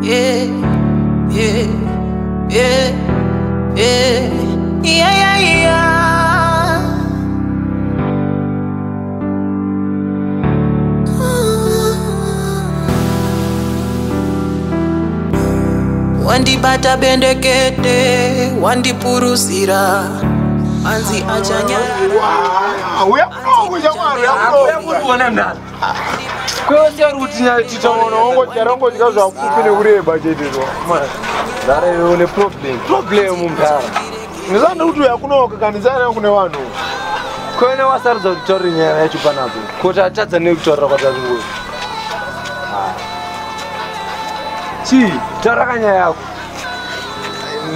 Yeah, yeah, yeah, yeah, yeah, yeah, yeah. Wandibata bendekete, wandipuruzira, anzi achanyarara. Uya kuno shamwari, uya kuno. Kwese zvakupi nekureba chete Mdara iwe une problem. Problem mdara. Ndisanda kuti uya kunoka kanisana kune vanhu. Kwene wasarudza kuti taure nyaya yacho panapo. Kuti atadza nekutaurira kwatari. Chii, taura kanyaya yako.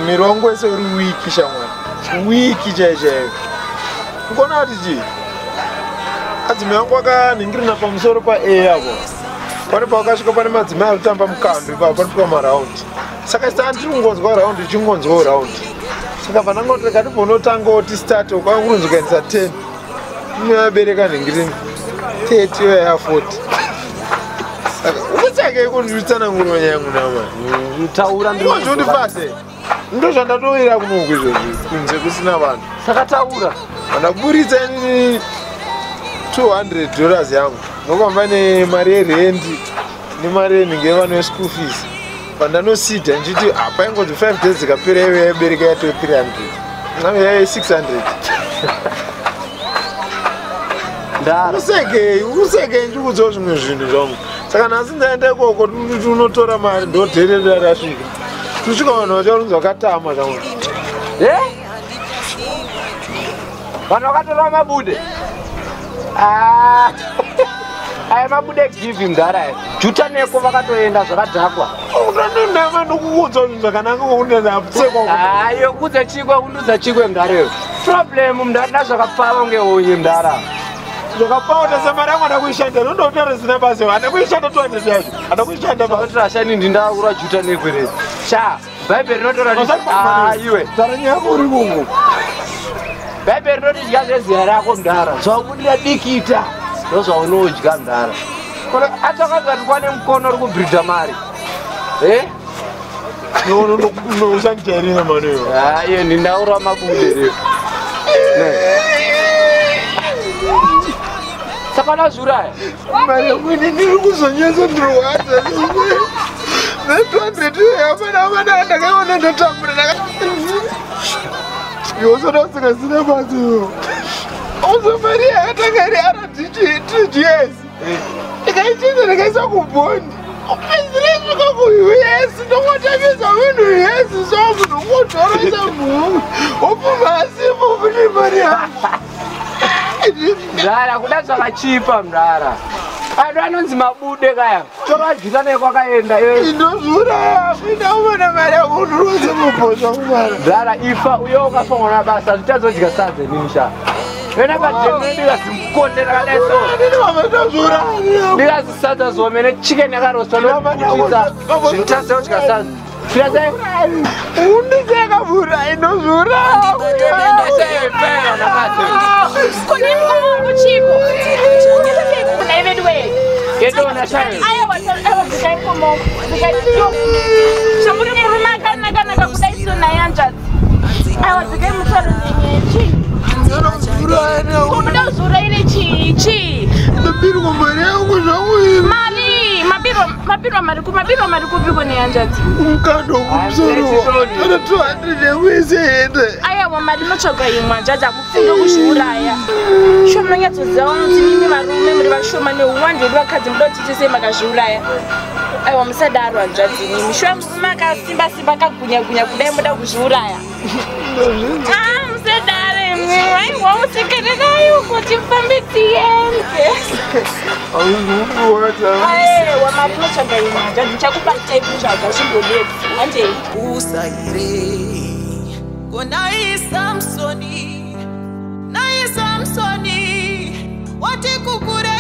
Miri wangu wese uri wiki shamwari. Wiki chaiyo chaiyo. Ukona kuti chii? Adzimai angu akaningirina pamusoro pa A apo. Pane pawakasvika pane madzimai ari kutamba mukando ipapo panopikwa maraundi. Saka ndiri kungonzwa raundi ichingonzwawo raundi. Saka panangoti rega ndimbonotangawo tistart kwakunonzi ukaendesa 10. Inoyabereka nhingirini 30 yoya 40. Saka ukutsvakei kunditsanangurira nyaya yangu namani. Taura ndozvondifadze. Ndozvandatowira kunoku izvozvi kunze kusina vanhu. Saka taura. Vandaburitsa inini $200 yangu. Ndokwamba nemari yerendi nemari yenhingi yevanhu veschool fees. Pandanosida ndichiti paingonzi 5 days dzikapera ive yaibereka yatove 300. Name yaive 600. Ndara. Usekei, usekei ndikuudzawo zvimwe zvinhu zvangu. Saka nhasi ndaenda ikoko unotora mari ndodherera rasvika. Tosvika vanhu vacharonzi vakatama zvangu. Eh? Vanhu vakatora mabude. Ah. Aya mabude give mdara aya. Juta neko vakatoenda zvakadhakwa. Unononama nokuudza zvinhu zvakanaka ngokundanapsekwa. Ah, iyo kudza chikwe kundudza chikwe mdara iyo. Problem mdara ndazvakapfava kunge honye mdara. Zvakapfava tasamari yangu ada kuishanda nondotaura zvisina basa. Ada kuishanda 200 yacho. Ada kuishanda basa. Kuti ashani ndindaura juta nekwe rezi. Sha, Bhaibheri rinotaura kuti ah iwe. Tara nyaya yako uri kungu. Bhaibheri rinoti dya zveziya rako mdara. Zvawabudira dikita. Ndozvaunodya mdara. Atakazati kwane mukono uri kubhridha mari. Eh? No no no usandijairira mani iwe. Ah iye ndindaura mabude reo. Saka ndazviuraya. Mari yangu ini ndiri kuzonyatsa ndirwadza. Ne 200 hapana hapana ndakaiona ndatambura ndaka. Iwe usoda usingazina basa iwe. Uzo mari yakatanga iri RTGS. Ndikaichinja ndikaisa kubhondi. Kupedzisira svika kuUS ndongotambisa munhu US so munhu ungotoresa munhu. Wopfuma asipo kune mari yangu. Mdara kuda zvakachipa mdara. Anhu anonzi mabude kaya. Tovadyisa nekwakaenda iwe. Ndozviuraya ndaona mari yangu ndinoze mubhosva kumara. Mdara ifa uye ukafa basa zvichazodya sadza inini sha. Wena padeni ndikazimukonde rakadai so. Ndikazisadza zomene chicken yakarostwa nokutisa. Zvinotadza kudya sadza. Zvinotadza. Undiseka vhura indozviuraya. Kune mukongo chiko. Kuna veduwe. Yedona shayo. Aiwa, aiwa dzikai mukomo. Dzikai yo. Shamuri murume akanaka naka kudai so naye hanzvadzi. Aiwa dzikai mutauro nenyaya chii. Unoda kuzviurayire chii chii? Ndabirwa mari yangu zvangu ini. Mari, mabirwa mabirwa mari ku mabirwa mari kupiko nehanzvadzi. Mukando kumusoro. Toda 200 yangu yese yende. Aiwa mari inotsvagwa imwe hanzvadzi hamufunge kuzviuraya. Sho munonyatsoziva kuti mimi varume muri vashoma neuwandi hwedu vakadzi muda kuti tiite sei makazviuraya. Aiwa musadaro hanzvadzi imimi. Shuwa murume akasimba simba akagunya gunya kudai muda kuzviuraya. Ah, musadaro imimi. Aiwa musekererai uko tifambe tiende. Aiwa mari inotsvaga imwe hanzvadzi ndichakubatai kutsvaga zvimbonetsi. Handei. Usaire konai Samsoni, nai Samsoni, wati kukure.